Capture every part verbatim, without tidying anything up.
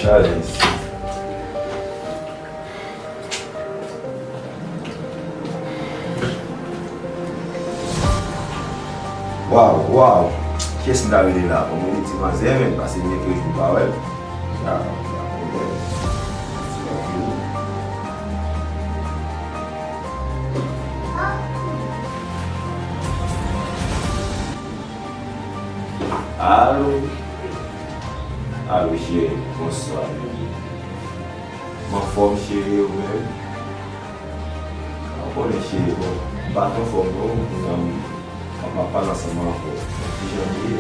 Alèz. Waw, waw. Kiyès m ta rele la? Bon, mwen rele ti manzè, men, paske m gen kèk jou m pa wè l. Sa, sa, mwen, ti manzè. Alo? Alo, cheri. Bonswa, baby. M anfòm, cheri, ou menm? Ou konnen, cheri, bon, m pa t anfòm, non, m, m, m ap pale ansanm avè w. Kijan w ye?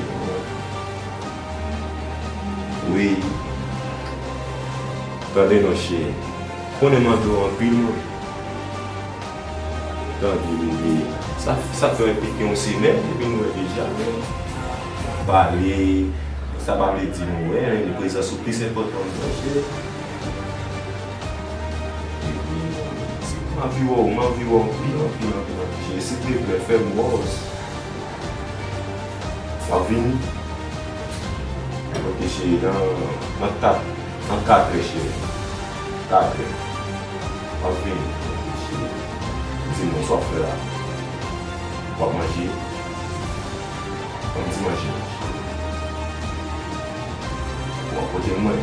Wi. Tande non, cheri. Konnen m mande w anpil, mwen. Tande, bebe, sa, sa fè pike yon semèn depi nou wè deja, men pale, sa pa vle di nou wè, men prezans ou plis enpòtan, cheri. Epi, m anvi wè w, m anvi wè w anpil, anpil, anpil, anpil, cheri. Silteplè, fè m wè w. W ap vini? Ok, cheri, nan, nan kat, nan katrè, cheri. Katrè. W ap vini? Ok, cheri. Di m non, sa w ap fè la? W ap manje? Ban m ti manje non, cheri. W ap pote mwen?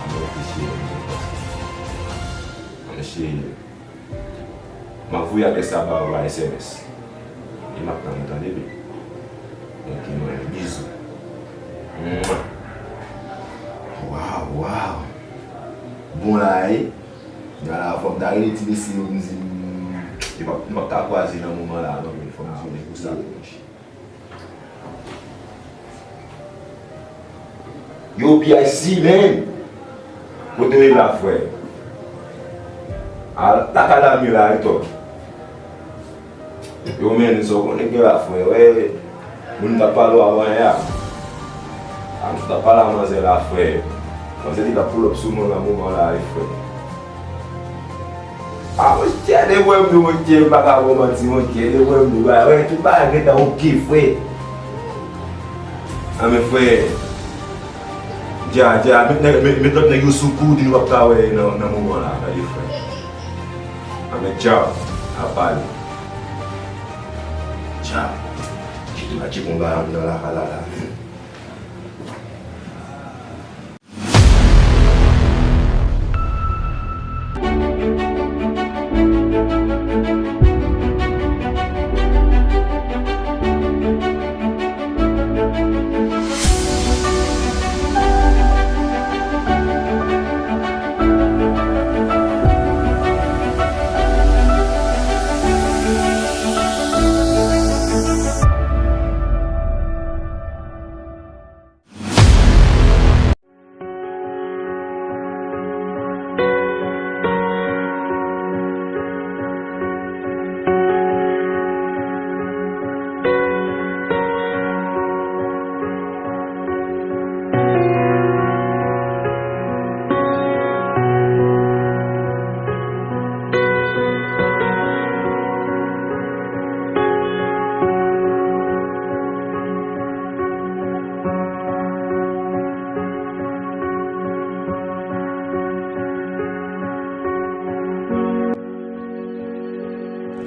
Anben, ok, cheri, anben, cheri. M ap voye adrès la ba ou pa S M S. E m ap tann ou, tande, baby. Ok, mwen, bizou. Mwa. Waw, waw. Bon la, e. Gala, fò m ta rele ti mesye yo, m di, m, yo p ap, m p ap ka kwaze nan moman la, non, men fò m di yo, men pou sa, monchè. Yo, P I C, man! Kote w ye la, frè? A, lakay la m ye la, e, tò. Yo, man, sa w konnen gen la, frè. Wè, moun m t ap pale w avan yè a. A, m t ap pale a manzè la, frè. Manzè te t ap pull up sou mwen nan moman la, e, frè. A, monchè, depi w wè m nou, monchè, m pa ka ba w manti, monchè, depi w wè m nou, bagay, wè, tout bagay gentan oke, frè. Anben, frè, dja, dja, met nèg, met, met lòt nèg yo sou koud, nou p ap ka wè nan, nan moman la, tande, frè. Anben, dja, n a pale. Dja, kite m al tcheke yon bagay anndan lakay la, la.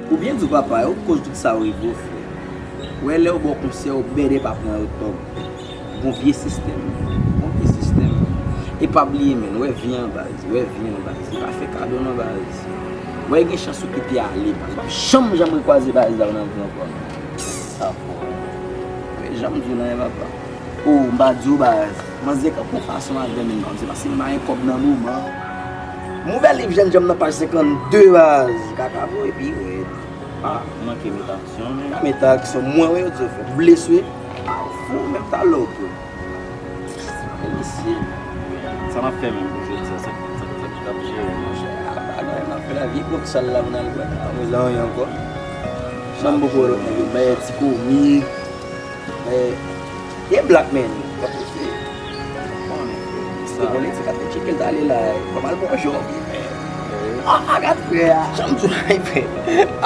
Ou byen di w, papa, e ou k koz tout sa rive w, frè. Wè, lè yo ba w konsèy, ou bèdè pa pran yo tòg. Bon vye sistèm. Bon vye sistèm. E pa bliye, menn, wè vi an, baz. Wè vi an, baz. Li pa fè kado, non, baz. Wè, gen chans ou kite ale, baz. W ap janm, janm rekwaze baz la nan vi ankò, non. Sa fò. Wè, janm di w nan, papa. O, m pa di w, baz. Manzè kanpe yon fason avè m, menn, se paske m pa gen kòb nan moman. M ouvè liv jènjan m nan paj senkannde, baz. Kaka voye pi rèd. A, ou manke met aksyon, men. Pa met aksyon, mwen, wi, yo di w fè. Blese. A, ou fou, menm talè w tou. Mesye. Sa n ap fè menm pou jodi a, sa, sa, sa, sa k ap jere, monchè? A, bagay n ap fè la, vye gwòg sal la, pou n al bwè. Pa bezwen anyen ankò. Chanm poko lòt nèg yo, bay ti komi. Men, e black man, w ap rete. Ou konnen, se politik ap tcheke l t ale la, kòm al pran jòb, men. A, a, gad frè a, janm di w la, frè.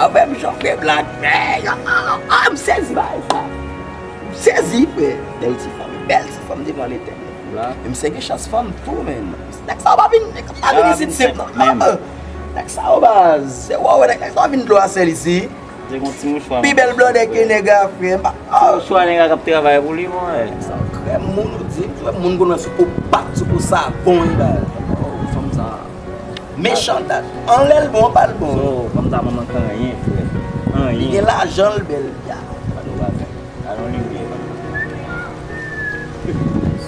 Avè m jòf frè black, men, a, a, a, m sezi bagay sa. M sezi, frè. Bèl ti fanm, bèl ti fanm devan Letènèl. Men m sè gen chans fanm tou, men. Nèg sa yo pa vin, nèg sa yo pa vin isit senp non. Nèg sa yo baz, se wè, wè, nèg sa yo pa vin dlo a sèl isi. Te gon ti mouchwa. Pi bèl blòdè ke nèg a, frè. Ti mouchwa nèg a k ap travay pou li, mwen. Sa krèm moun, ou di, frè, moun konnen sou pou pat, sou pou savon, wi, baz. Oh, fanm sa. Mechan dat. Anlè l bon, anba l bon. So, fanm sa manman k anyen, frè. Anyen. Li gen lajan, l bèl. Ya, pa de bagay. Alon limyè.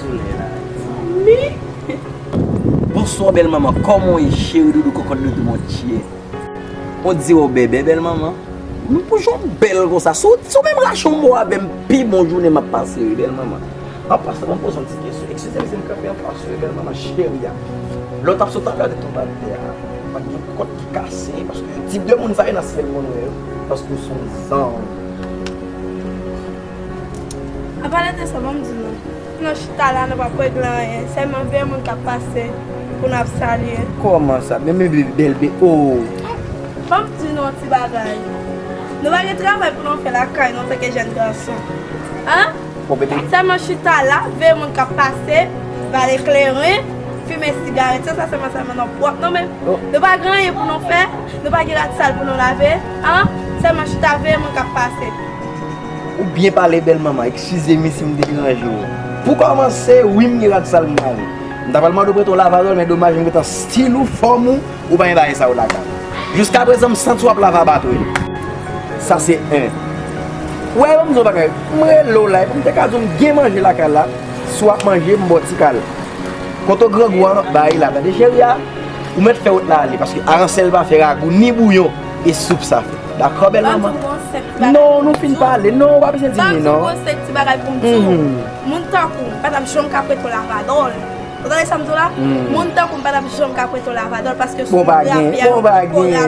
Solèy la. Zanmi. Bonswa, bèl manman. Kòman w ye, cheri doudou, kòkòt doudou, mon chè? On dirait w bèbè, bèl manman. Nou pou jan w bèl konsa. Si w, si w menm rache yon mo avè m, pi bon jounen m ap pase, wi, bèl manman. An pasan, ban m poze yon ti kesyon. Eskize m si m kanpe anfas ou, bèl manman cheri a. Lè w t ap sot anlè, w te tonbe atè a. Pa t gen kòt ki kase, paske tip de moun sa yo nan syèl moun wè yo. Paske w se yon zanj. An palan de sa, ban m di nou. Nou chita la, nou p ap regle anyen. Sèlman veye moun k ap pase pou n ap salye. Kòman sa? Men, men, bèl, bèl, o. Ban m di nou yon ti bagay. Nou pa gen travay pou nou fè lakay nou antanke jèn gason. An? Bon, bebe. Sèlman chita la, veye moun k ap pase, vale kleren, fimen sigarèt, se sa sèlman, sèlman nou pwòp nou menm. Oh. Nou pa gen anyen pou nou fè, nou pa gen rad sal pou nou lave, an? Sèlman chita, veye moun k ap pase. Ou byen pale, bèl manman, eskize m si m deranje w. Pou kòmanse, wi, m gen rad sal m lave. M ta pral mande w prete w lavadòl, men domaj m gentan stil ou, fòm ou, ou pa gen bagay sa yo lakay ou. Jiskaprezan, m santi w ap lave a batwèl. Sa se en. Ou wè, ban m di w bagay, m rele w la, epi m te ka di w m gen manje lakay la, si w ap manje, m ba w ti kal. Kote grangou an, bay la, tande cheri a, ou mèt fè wòt la ale, paske aransèl pa fè ragou, ni bouyon, e soup sa fè. Dakò, bèl manman? Non, nou fin pale. Non, ou pa bezwen di m li, non. Ban m di w yon sèl ti bagay pou m di w. Moun tankou m pa t ap janm ka prete w lavadòl. Ou tande sa m di w la? Moun tankou m pa t ap janm ka prete w lavadòl paske sou lapyay ou kòrapouye.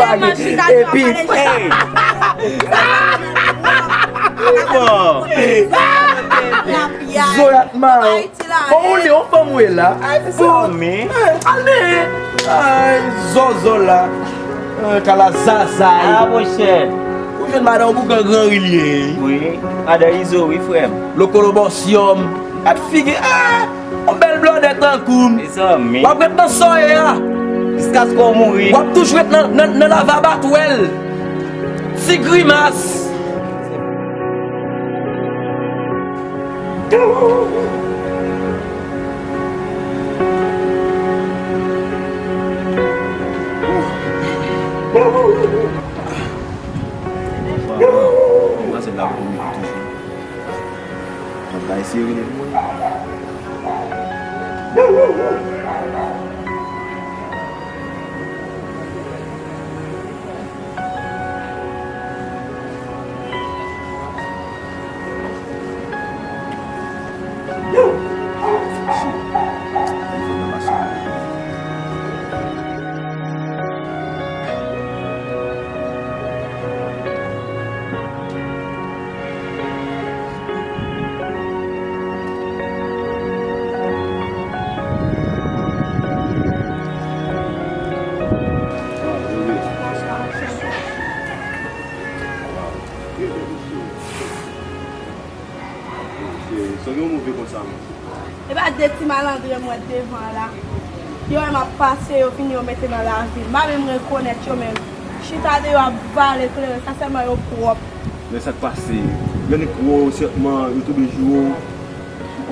Sèlman chita nou ap pale chita. Zoyat maron. Bon, ou li yon fanm ou ye la. Ay, zanmi. Al men. Ay, zòzò la. Kala zazay. A, monchè. Ou jwenn madan w boukan gran ri l ye. Wi. Madan Izo, wi, frè m. Lokolobòsyòm. Gad figi. A, yon bèl blòdè tankou m. Mezanmi. W ap ret nan sa w ye a. Jiskaske w mouri. W ap toujou ret nan, nan, nan lave a batwèl. Ti grimas. Manzè la pou mwen toujou. Ap bay sere nèg mwen. Sa gen yon move konsa, non? E pa de ti malandren m wè devan la. Yo wè m ap pase, yo vini, yo mete nan lavi m. M pa menm rekonèt yo, men chita deyò ap vale kleren, sa sèlman yo pwòp. Men sa k pase? Lè nèg wè w sèlman, yo tonbe jou w.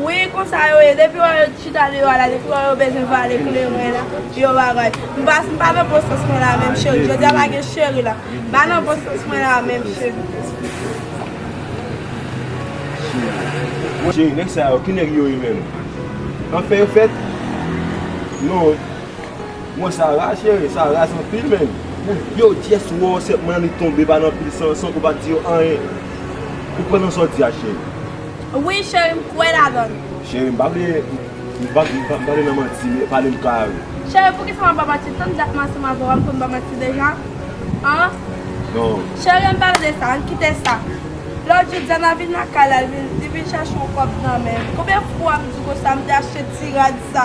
Wi, konsa yo ye. Depi wè yo chita deyò a la, depi wè yo bezwen vale kleren la, yo bagay. M pa, m pa nan bon sans mwen la menm, cheri. Jodi a pa gen cheri la. M pa nan bon sans mwen la menm, cheri. Cheri, nèg sa yo, ki nèg yo ye menm? Anfen, anfèt, non. Mwen sa raz, cheri, sa raz anpil menm. Pou yo just wè w sèlman li tonbe pa nan pil san, san ke w pa di yo anyen. Ou kwè nan sa w di a, cheri? Wi, cheri, m kwè ladan l. Cheri, m pa vle, m pa, m pa, m pa vle nan manti, men pale m kare. Cheri, poukisa m ap ba manti? Tann dat m ansanm avè w, m konn ba manti deja? An? Non. Cheri, ann pale de sa, ann kite sa. Lòt jou, Diana vin lakay la, li vin, li vin chèche yon kòb nan men m. Konbyen fwa m di w konsa, m te achte ti rad sa?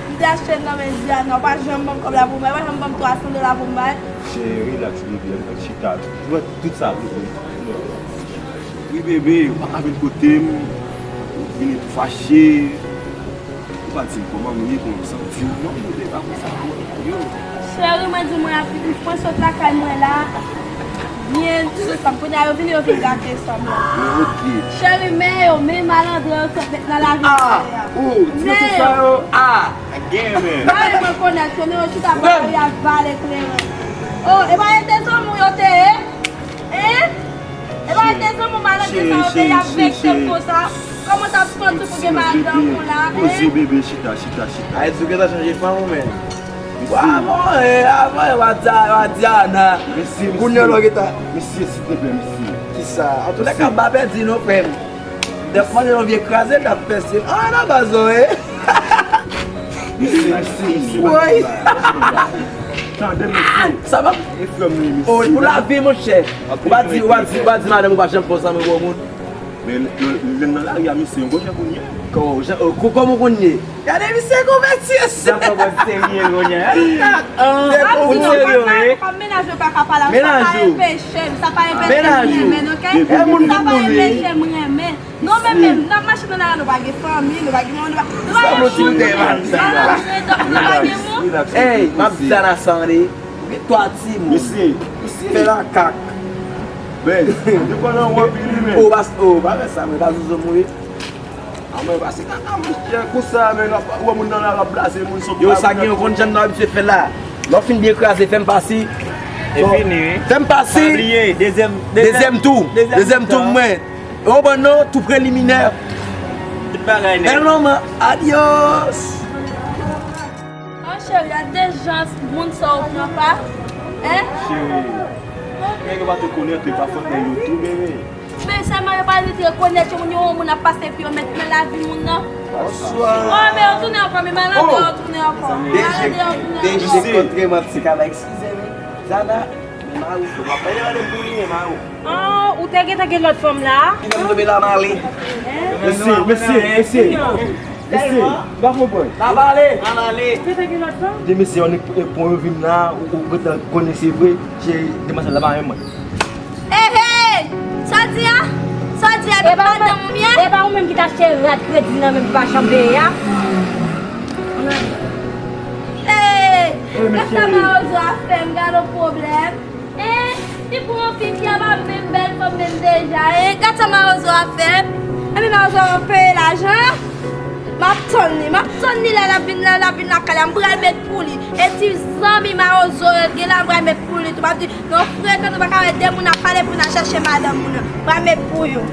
M te achte l nan men Diana, ou pa janm ban m kòb la pou m bay, ou pa janm ban m twa san dola pou m bay. Cheri, rilaks, bebe, ann chita. Ou wè tout sa, bebe. Wi, bebe, ou pa ka vin kote m, ou vini tou fache. Pa di m kòman nou ye, kòman sa di m non, nou te pa konsa. Yo. Cheri, mwen di mwen ap, m pran sot lakay mwen la. Byen, sou sanm. Kounye a yo vini, yo vin gate sanm la. Yo, ok. Cheri, men yo, men malandren yo sot met nan lavi. Ah, oh, ti mesye sa yo. Ah, gen men. Mwen, mwen konèt, konnen yo chita pale, y ap vale kleren. Oh, e pa e te zanmi w yo te ye? Hein? E pa e te zanmi w malandren sa yo te ye, y ap vekse m konsa. Kòman w t ap santi pou gen madanm ou la, hein? Poze bebe, chita, chita, chita. Ay, di w gentan chanje fanm ou menm. Avan, eh, avan, eh, Madiana, Madiana. Mesye, mesye. Kounye a, lò gentan. Mesye, silteplè, mesye. Kisa? Antouka, m pa pèdi non, frè m. Dèf manje yon vye kraze, n ap fè se. Ah, nan baz, non, eh. Mesye, mesye, mesye. Woy. Tande, mesye. Sa va? E frè m li, mesye. Oh, pou lavi, monchè. Ou pa di, ou pa di, ou pa di madanm ou pa janm fè w zanmi gwo moun. Men lè, lè, lè m nan lari a, mesye, yon gwo jan pou n ye. Kò-, jan, oh, kò-, kòman w konn ye? Gade misye konvèti, mesye. Sa pa bon serye, kounye a. Ap di non, pa, pa, pa, mennaj yo pa ka pale avè m, sa pa enpeche m, sa pa enpeche m renmen, ok? Sa pa enpeche m renmen. Non, men menm, n ap mache nan lari, nou pa gen fanmi, nou pa gen moun, nou pa, nou pa gen moun. N ap mache, donk, nou pa gen moun. Ey, m ap di sa nan san de. Gen twa timoun. Mesye, mesye. Fè la kak. Men, li konn anwo pi li, men. Oh, bas, oh, pa fè sa, men, pa zouzou mouri. Ah, men, pase kaka, monchè, konsa, men, l ap wè moun nan la, l ap blaze moun sot. Yo, sa gen yon konn jan nou abitye fè la. Lè w fin byen kraze, fè m pase. E fini, wi. Fè m pase. Pa bliye, dezyèm, dezyèm tou. Dezyèm tou, mwen. Ou konprann non, tou preliminè. Tout bagay nèt. Bèl manman, adyos. Oh, cheri, a de jan moun sa w pran pa. Hein? Cheri, nèg yo pa t rekonèt, e pa fòt nèg yo tou, bebe. Men sèlman yo pa vin rekonèt yo, moun yo, moun ap pase epi yo met men lavi moun nan. Bonswa. Oh, men yo tounen ankò, men malandren yo tounen ankò. Malandren yo tounen ankò. Deje kontre manti kaba, eskize m. Zana, men mari w, w ap pale rande m pou li, men mari w. Oh, ou te gentan gen lòt fanm la? Ki menm tonbe la, m ale. Mesye, mesye, mesye. Mesye, m pa konprann. N ap ale. N ap ale. Ou te gentan gen lòt fanm? De mesye, annik pon yo vin la, ou, ou gentan konnen se vre, se demwazèl la pa renmen mwen. Ehe! Sa w di a? Sa w di a? Epi madanm ou m ye? E pa ou menm ki t achte rad kredi nan menm pa janm peye a? Hey! Gad sa mawozo a fè m, gad yon pwoblèm. Hein? Li pran yon fi ki ap ap menm bèl fanm menm deja, hein? Gad sa mawozo a fè m. Epi mawozo a peye lajan an. M ap tann li, m ap tann li lè l ap vin, lè l ap vin lakay la, m pral met pou li. E ti zanmi mawozo yo gen la, m pral met pou li tou. M ap di, non, frekan, nou pa ka wè de moun ap pale pou n al chèche madanm moun nan. M pral met pou yo.